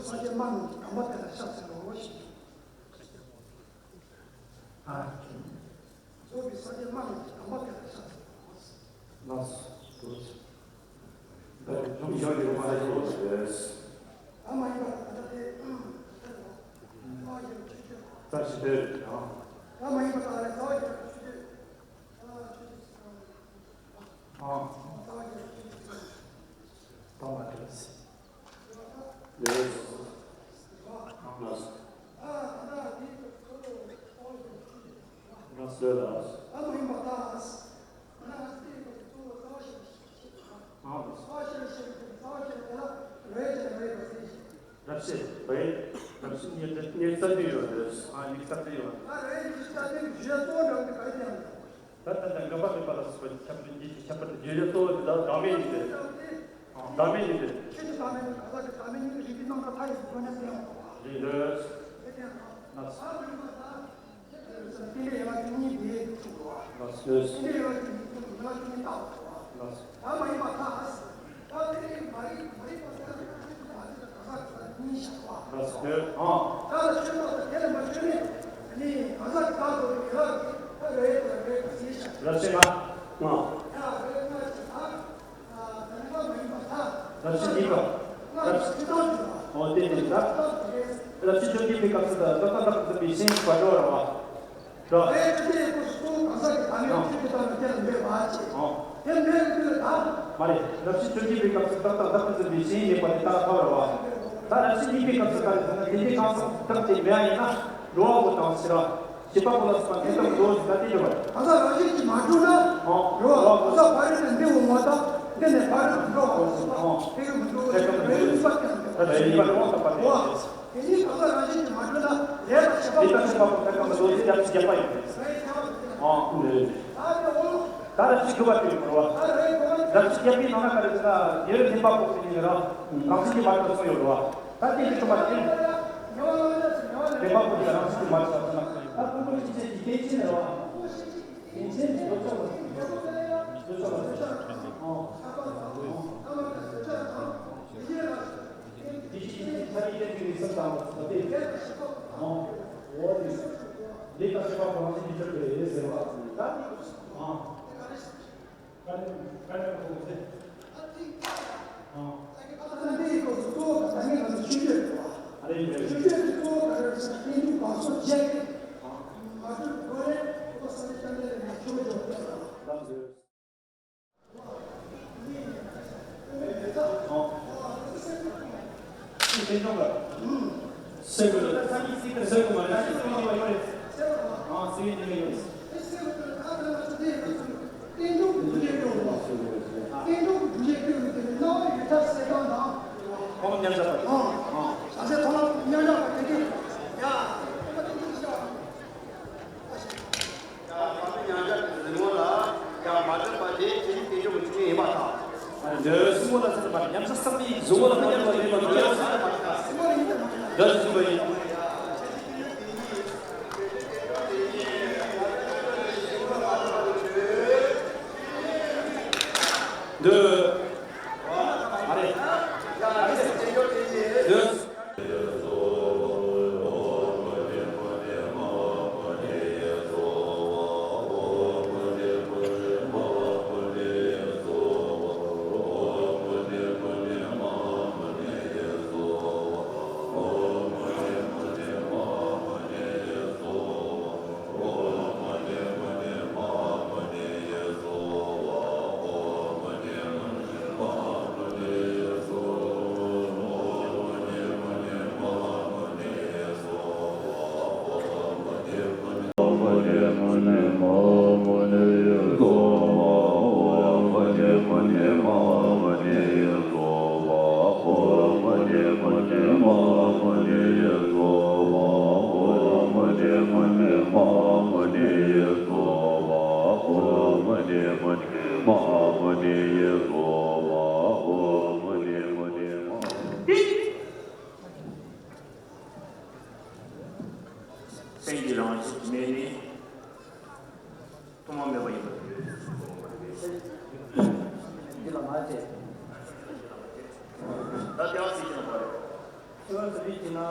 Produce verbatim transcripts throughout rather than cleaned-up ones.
སངས་རྒྱས་དམག་རྣམས་ཀྱིས་དམ་པ་དེ་ལ་ཕྱག་འཚལ་ལོ་ཞེས། ཨ། རྫོགས་པའི་སངས་རྒྱས་དམག་རྣམས་ཀྱིས་དམ་པ་དེ་ལ་ཕྱག་འཚལ་ལོ། ལགས་སོ། ད་ལྟ་ཡོད་པ་ཡོད་པ་ཡོད། ད་མ་ཡིན་པ་ད་ལྟ་དེ། བཀྲ་ཤིས་བདེ་ལེགས། ད་མ་ཡིན་པ་ད་ལྟ་ཟླ་བ་བརྒྱད་པ་ཆུ་ཚོད། ཨ། ད་མ་དྲན་སྲིད། ལགས་སོ། ལགས་སོ། ལགས་སོ། ཨ། རབ་བྱེད། བའི། རབ་བྱེད་ངས་ངས་རྩ་དུས་ཡོད་རེད། ཨ། ངས་རྩ་དུས་ཡོད། ཨ། རེད། ངས་རྩ་དུས་ཡོད། ད་ལྟ་ད་འགག་པ་མེད་པ་ལ་སོགས་པའི་ཁྱབ་བསྒྲགས་ཀྱི་ཁྱད་པར་དུ་བརྗོད་བྱ་གཙོ་བོ་དེ་དག་བདག་མེད་ཡིན་ཏེ། བདག་མེད་ཡིན་ཏེ། ཆོས་ཀྱི་བདག་མེད་ནི་གང་ཟག་གི་བདག་མེད་ཉིད་ཀྱི་རིགས་པའི་རྣམ་གྲངས་མཐའ་ཡས་ཀྱི་སྒོ་ནས་བསྟན་ཡོད་པ། རེད་འདོད། དེ་བསྟན་ཡོད། ལགས་སོ། རྟེན་འབྲེལ་དབྱེ་བ་བཅུ་གཉིས་དེ་བཅུག་པ། ལགས་སོ། རྟེན་འབྲེལ་དབྱེ་བ་བཅུ་གཉིས་དེ་དབྱེ་བ་བཅུ་གཉིས་བཏགས་པ། ལགས་སོ། ད་མ་ཡིན་པ་ད། ད་དེ་ནི་མ་རིག་མ་རིག་པ་ཟེར་ན་ཆོས་ཀྱི་བདག་མེད་དང་གང་ཟག་གི་བདག་གཉིས་བཞག་པ། ལགས་སོ། ཨ། ད་ལ་ཆོས་བདག་དང་དེ་ལས་མ་ཆོས་མེད་ནི་གང་ཟག་གི་བདག་དགོས་པའི་རེད་ལ་ད་རེད་དང་རེད་ཟེར་བཞག་རབ་བྱེད་ལ། ང་། ཡ་རེད་ང་ཅི་ད། ད་ནི་མ་ཡིན་པ་ད། རབ་བྱེད་གཉིས་པ། ང་ཅི་ད་ཅི་ད། ཨོ་དེ་དེ་ད། རབ་བྱེད་བཅོ་བརྒྱད་པའི་སྐབས་སུ་ད་ད་ད་ད་ད་པའི་ཞེན་པ་འགྲོ་བ་རེད་བ། རེད། དེ་ལྟར་ཁོ་སོ་སོ་གང་ཟག་གི་བདག་མེད་ཆོས་ཀྱི་བདག་མེད་དེ་ལ་འདོད་པ་ཅེས། ཨོ། དེ་འདོད་དུས་ལ་ད། མ་རེད། རབ་བྱེད་བཅོ་བརྒྱད་པའི་སྐབས་སུ་ཏག་ཏག་བདག་ཏུ་འཛིན་པའི་ཞེན་མེད་པ་དེ་ལྟར་ཐལ་བ་རེད་བ། ད་རབ་བྱེད་གཉིས་པའི་སྐབས་སུ་ག་རེ་ཟེར་ན་དེ་འདྲའི་གང་ཟག་བདག་དེ་མེད་པ་ཡིན་ན་འགྲོ་བ་པོ་དང་ཕྱིར་བྱེད་པ་པོ་ལ་སོགས་པ་དེ་དག་འགྲོ་ཟེར་ད་དེ་འགྲོ་བ་རེད། གང་ཟག་རང་བཞིན་གྱིས་མ་གྲུབ་ན། ཨོ། འགྲོ་བ་གང་ཟག་ཕ་རོལ་ཏུ་འདི་འོང་བ་དང་འདི་ནས་ཕ་རོལ་ཏུ་འགྲོ་བ་ཟེར་བ། ཨོ། དེ་གི་མི་འགྲོ་བའི་རིགས་པ་ཀྱང་འདུག་རབ་བྱེད་གཉིས་པ་འགྲོ་བ་དང་པ་དེ་ཡོད་པ་རེད། དེ་ཉིད་གང་ཟག་རང་བཞིན་གྱིས་མ་གྲུབ་ན་ལས་དང་བྱེད་པ་ལས་དང་བྱེད་པ་པོ་ཐད་ཀར་མི་འདོད་དེ་རྒྱབ་ཀྱི་རྒྱབ་པ་ཡིན་པས། ཨོ། ད་རེ་ཅིག་དགོས་པ་དེ་ཡོད་པ་རེད་བ། ད་རེ་ཅིག་རྒྱབ་པའི་ནང་ན་ག་རེ་ཟེར་ན་ཡོད་རེད་ནི་པ་པོ་དེ་ཡིན་ར། རང་བཞིན་གྱིས་མ་གྲུབ་སོང་ཡོད་རེད་བ། ད་དེ་ཅིག་གོ་མ་དེ་ནི་པ་པོ་དེ་རང་བཞིན་གྱིས་མ་གྲུབ་སོང་ན། ད་ཕུང་པོ་ཆོས་ཅན་གྱི་སྐྱེ་མཆེད་རེད་བ། སྐྱེ་མཆེད་ནི་འདོད་ཆགས་ལ་སོགས་པ། འདོད་ཆགས་ལ་སོགས་པ། ཨོ། ཨོ། དེ་བཞིན་ཚ་བའི་རྟེན་ཅིང་ལུས་སེམས་དང་ཟབ་སྟེ། ཨོ། འོ་དེ། ལས་དང་བྱེད་པ་པོ་རང་བཞིན་གྱིས་གྲུབ་པའི་ཟེར་བ། ད། ཨོ། དཀའ་ལས་དཀའ་ལས་ཁོ་ཚོ། ཨོ། ད་འདི་ཡི་སྐོར་གཙོ་བོ་དང་ད་ནི་ང་ཚོ་ཆོས་སྤྱོད་རེད་བ། ཨ་རེ་རེད། ཆོས་སྤྱོད་ཀྱི་གཙོ་བོ་ག་རེ་རེད་ཟེར་ན་རྟེན་འབྲེལ་བར་གསུམ་བཅད་དེ། ཨོ། མ་གྲུབ་སྒོ་ནས་ཁོ་ཐག་ས་ནས་ཅང་ལས་ལས་ཆོས་སྤྱོད་རེད་བ། ལགས་སོ། ཨོ། སེམས་ཅན་ལ། སེམས་ཅན་ལ་ད་ས་གཉིས་སྲིད་པའི་སེམས་ཀྱི་མ་རེད། ད་ཤེས་སུ་ཡོད་པ་ཡོད་རེད། ཨ། སྲིད་པའི་ཉེས་པ་ཡོད་རེད། ཨོ། མཉམ་བཞག་པ། ཨོ། ཨ། ས་ཆ་ཐོག་ལ་མཉམ་བཞག་པ་དེ་དེ། ཡ། ཡང་མ་གྲུབ་པ་དེ་ཆོས་ཉིད་རྟེན་འབྱུང་གི་ཆོས་ཅན་ཡིན་པར་ཐལ། འདོད་གསུམ་པོ་ལ་ཟེར་བ་ཉམས་སུ་བསགས་པའི་གཟུགས་པོ་ལ་མ་ཉམས་པ་ཡིན་པ་འདོད། འདོད་གསུམ་པོ་ཡིན། འདོད། མ་རེད། མ་རེད། འདོད། སེམས་ཀྱི་རང་བཞིན་མེད་ནས། ཐོག་མ་མེད་པ་ཡིན་པར་ཐལ། འདི་ལ་མ་བྱེད། ད་དེ་བ་སྲིད་ཀྱི་ནོ་པ་རེད།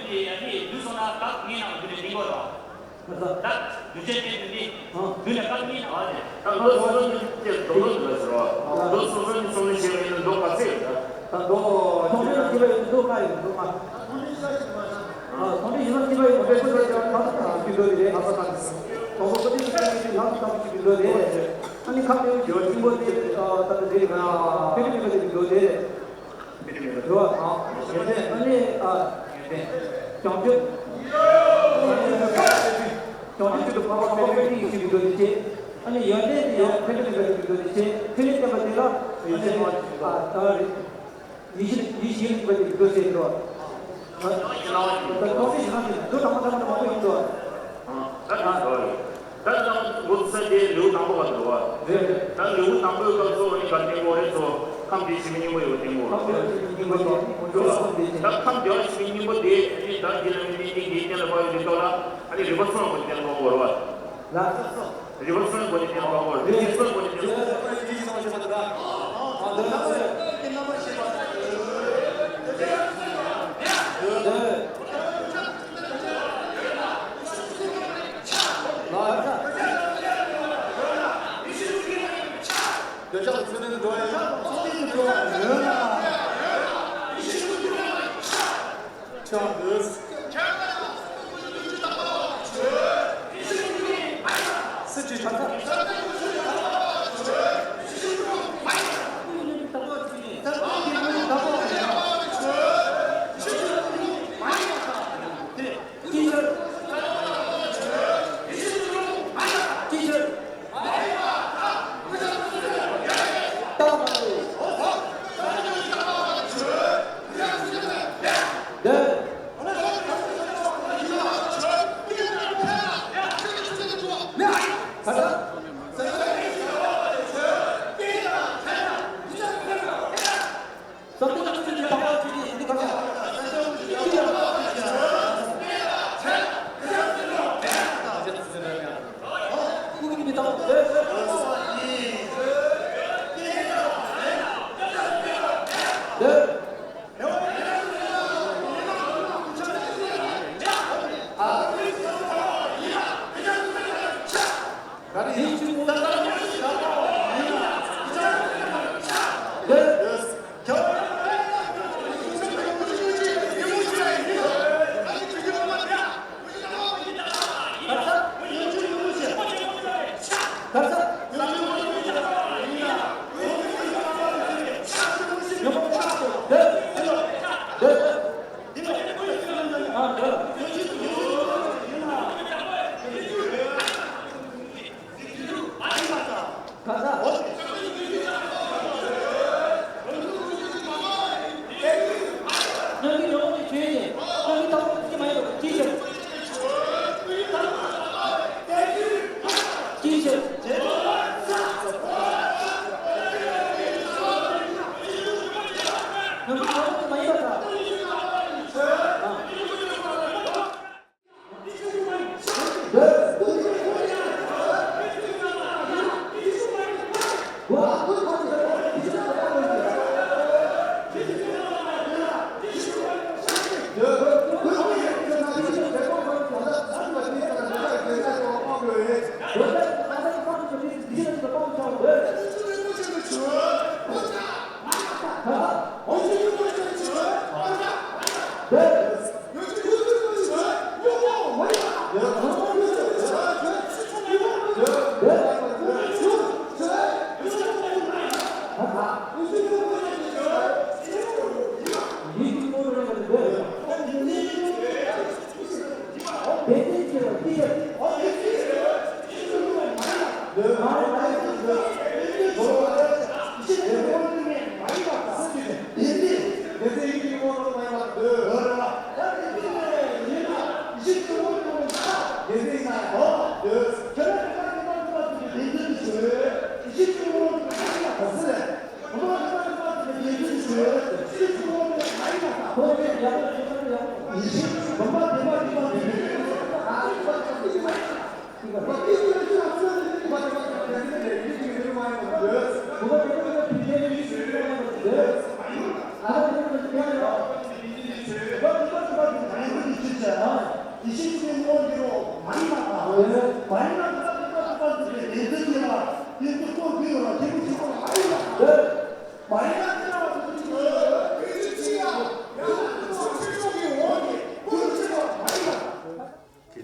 བདུན་དེ་ཡ་ནི་བསྡུས་སོང་ན་སྐབས་གཉིས་ནང་བསྡུས་ནས་འདིང་དགོས་རེད་བ། ད་བསྡུས་ཚན་དེ་བདུན་དེ་བསྡུས་ནས་སྐབས་གཉིས་ནང་བ་དེ། ད་ལོ་གསུམ་གསུམ་གྱི་སྡོམ་ལོ་འདུག་ཟེར་བ། ལོ་གསུམ་གསུམ་གྱི་སྡོམ་ལོ་བྱས་པ་ཡིན་ན་ལོ་ག་ཚོད་ཡོད་ད། ད་ལོ་ཚོང་འབྲེལ་ལ་སྐྱེས་པ་ཡོད་ན་ལོ་ལྔ་ཡོད་ལོ་ལྔ། ཨ། ཚོང་འབྲེལ་ཞིབ་ཚང་སྐྱེས་པ་ཡོད་པའི་ཁོ་ཚོ་ཀྱང་ད་ལྟ་དང་རྒྱུན་འགྲོ་ཡི་རེད། ཨ་ས་ཁ་ནས་ཚོང་འབྲེལ་ཁོ་ཚོ་ཀྱང་ལྷག་ཏུ་དང་རྒྱུན་འགྲོ་རེད། ཨ་ནི་ཁ་གཏད་རྒྱུ་ཆེན་པོ་དེ་ད་ལྟ་དེ་རེད། ཕན་ཚུན་མེད་པ་དེ་རྒྱུན་འགྲོ་རེད། འགྲོ་བ་དང་། ཡོན་ཏན། ཨ་ནི་ཨ། ཡོན་ཏན། བྱང་ཆུབ། བྱང་ཆུབ་ཏུ་འཕགས་པ་འཕགས་པའི་ཡེ་ཤེས་ཀྱི་འགྲོ་དེ་བྱེད། ཨ་ནི་ཡོན་ཏན་དེ་ཡང་ཕན་ཚུན་མེད་པའི་འགྲོ་དེ་བྱེད། ཕན་ཚུན་བསྟན་པ་དེ་ལ་ཡོན་ཏན་མ་ཞིག་ཨ། ད་རེད། ཡེ་ཤེས་ཡེ་ཤེས་རིག་པ་དེ་འགྲོ་བྱེད་འགྲོ། ད་ཐོག་མའི་ཞིང་ཁམས་དེ་འགྲོ་དང་པོ་དང་པོ་དང་པོ་ཡོང་འགྲོ། ད་ནི་འགྲོ་ཡོད། ད་ལྟ་འགོ་ཚུགས་ས་དེ་ལེའུ་དང་པོ་བར་འགྲོ་བ། རེད། ད་ལེའུ་དང་པོའི་སྐབས་སུ་ཨ་ནི་ག་བསྟན་པོ་རེད་ཚོ། ཁམས་བདེ་བ་ཞི་བའི་སྙིང་པོ་ཡོད་བསྟན་པོ། ཁམས་བདེ་བ་ཞི་བའི་སྙིང་པོ་ཡོད་བསྟན་པོ། ད་ཁམས་བདེ་བ་ཞི་བའི་སྙིང་པོ་དེ་ཨ་ནི་ད་འདི་ལ་མི་མི་གཉིས་ཀྱིས་གཏན་ལ་ཕབ་ཡོད་དུས་སྐབས་ལ་ཨ་ནི་རིགས་པ་གསུམ་ལ་གོ་ནས་གཏན་ལ་ཕབ་དགོས་རེད་བ། ལ། རིགས་པ་གསུམ་ལ་གོ་ནས་གཏན་ལ་ཕབ་དགོས་རེད། རིགས་པ་གསུམ་ལ་གོ་ནས་གཏན་ལ་ཕབ་དགོས་རེད། འདོད་ཆགས་ཀྱི་ཚུལ་ཁྲིམས་འགྲོ་བའི་ཚོགས་ཀྱི་འགྲོ་བ་ཡོད་ལ། ཆགས་འདོད། སྲིད་ཀྱི་ཁྲག་ཁྲག་དགེ་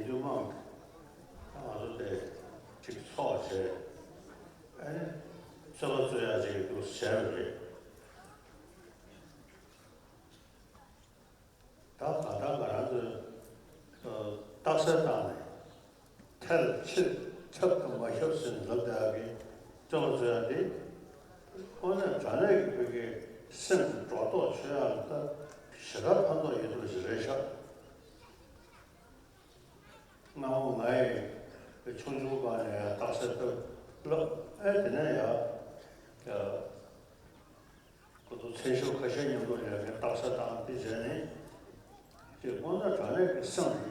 འདུན་དམངས་ང་ཚོ་དེ་གཅིག་ཚོགས་བྱས། ཨ་ནི་རྩོད་པ་རྩོད་ཡག་ཅིག་འདུག་བྱས་པ་རེད། ད་གང་ལྟར་ང་རང་ཚོས་རྟགས་གསལ་བཏང་ནས་ཐལ་ཕྱིར་ཁྱབ་ཏུ་མ་ཁྱབ་ཟེར་ནས་ལབ་བསྡད་ཡག་གི་རྩོད་པ་རྩོད་ཡག་འདི། དངོས་གནས་དྲང་གནས་ཀྱི་བོད་ཀྱི་སེམས་ཀྱི་སྒྲོ་འདོགས་ཆོད་ཡག་ལ་ད་ཞེ་དྲག་ཕན་ཐོགས་ཡོད་འདུག་ཞིག་རེད་ཤག་སྔ་མོ་ང་ཡི་ཆུང་ཆུང་སྒང་ནས་རྟགས་གསལ་ལྟ་ལབ། ཨེ་དེ་ནས་ཡ་ཁོ་ཚོ་མཚན་ཞབས་ཁ་ཤས་མཉམ་དུ་ལས་ཀའི་རྟགས་གསལ་བཏང་དེ་བྱས་ནས་ཅེས་དངོས་གནས་དྲང་གནས་ཀྱི་སེམས་ལ་ཡ་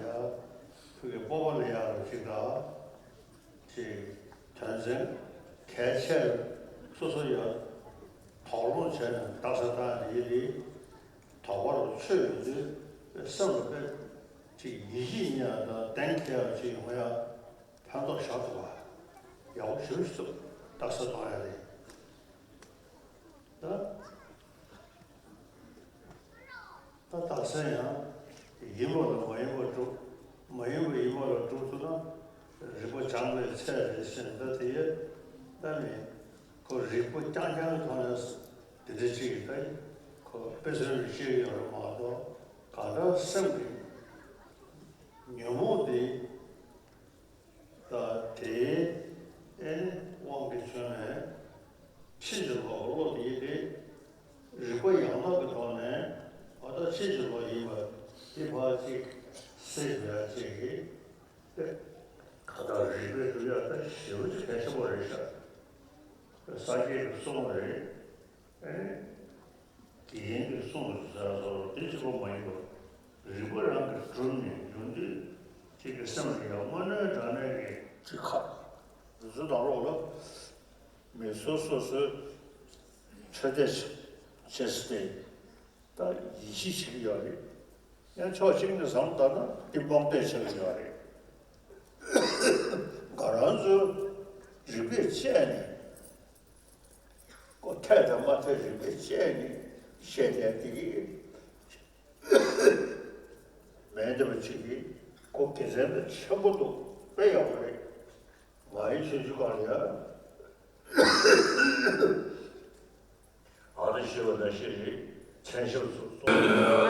ཁོ་གི་སྤོབས་པ་ལ་ཡ་རུ་ཅིག་དང་ཅིག་དོན་ཚན་གལ་ཆེ་སོ་སོ་ཡ་དོགས་སློང་བྱས་ནས་རྟགས་གསལ་བཏང་དེ་ཡི་དེ་དོགས་པ་རུ་ཆོད་ཡོང་དུས་སེམས་ལ་དཔེ་ཅིག་ཡིད་ཆེས་ཉེ་བ་དང་གཏན་འཁེལ་བ་ཅིག་ཡོང་ཡ། ཕན་ཐོགས་ཞེ་དྲག་འདུག་བ། ཡག་པོ་ཞེ་པོ་ཞིག་འདུག་རྟགས་གསལ་གཏོང་ཡ་དེ། ད་ད་རྟགས་གསལ་ཡང་ཡིན་པ་ལ་མ་ཡིན་པ་སྒྲུབ། མ་ཡིན་པ་ཡིན་པ་ལ་སྒྲུབ་ཐུབ་ན་རིག་པ་སྦྱངས་པའི་ཚད་རེད་ཟེར། ད་དེ་ཡས་ད་ནི་ཁོ་རིག་པ་རྐྱང་རྐྱང་གི་ཐོག་ནས་དེ་འདྲ་ཅིག་གི་ད་ཁོ་དཔེ་མཚོན་རེ་བཤད་ཀྱི་ཡོད་རེད་མ་གཏོགས། གང་ལྟར་སེམས་ཀྱི་ཉོན་མོངས་དེ། ད་དེའི་ཨེ་དབང་གིས་བྱུང་བའི་ཕྱིན་ཅི་ལོག་བློ་དེ་ཡིན་ཏེ། རིག་པ་ཡན་ལག་གི་ཐོག་ནས་ཨ་ད་ཕྱིན་ཅི་ལོག་ཡིན་པ་དེ་ཕར་ཅིག་སེལ་དགོས་ཡ་ཅིག་གིས་ཏེ། ད་ལྟ་རིག་པའི་གྲུབ་ཡ་ད་ཞེ་པོ་ཅིག་གལ་ཆེན་པོ་རེད་ཤག་སངས་རྒྱས་ཀྱི་གསུང་རེད། ཨེ། དགེ་རྒན་གྱིས་གསུངས་ཟེར་སོགས་དེ་གཅིག་པོ་མ་ཡིན་པར། རིག་པ་རང་གིས་གྲུབ་ནས་ཡོང་དུས་གཅིག་གི་སེམས་ལ་ཡང་དངོས་གནས་དྲང་གནས་ཀྱི་གཅིག་ཁ། འདི་ཚོ་དང་རོགས་ལ་མི་སོ་སོ་སོའི་ཆོས་དད་བྱེད་སྲིད་དེ། ད་ཡིད་ཆེས་བྱེད་ཀྱི་ཡོད་རེད། ཡང་ཕྱོགས་གཅིག་ནས་བསམ་བློ་བཏང་ན་འདི་རྨོངས་དད་བྱེད་ཀྱི་ཡོད་རེད། ང་རང་ཚོ་རིག་པས་དཔྱད་ནས། ཁོ་འཐད་དང་མ་འཐད་རིག་པས་དཔྱད་ནས་བཤད་བསྡད་དེ་གི་མེད་འདི་བ་ཅིག་གིས་ཁོ་དགེ་མཚན་དང་ཆེན་པོ་འདུག་དཔེ་ཡག་པོ་རེད། ང་ཡི་ཆུང་ཆུང་སྒང་ལ་ཡ་ཨ་རི་ཞེས་པ་ནང་བཞིན་རེད། མཚན་ཞབས་སུ་གཏོང་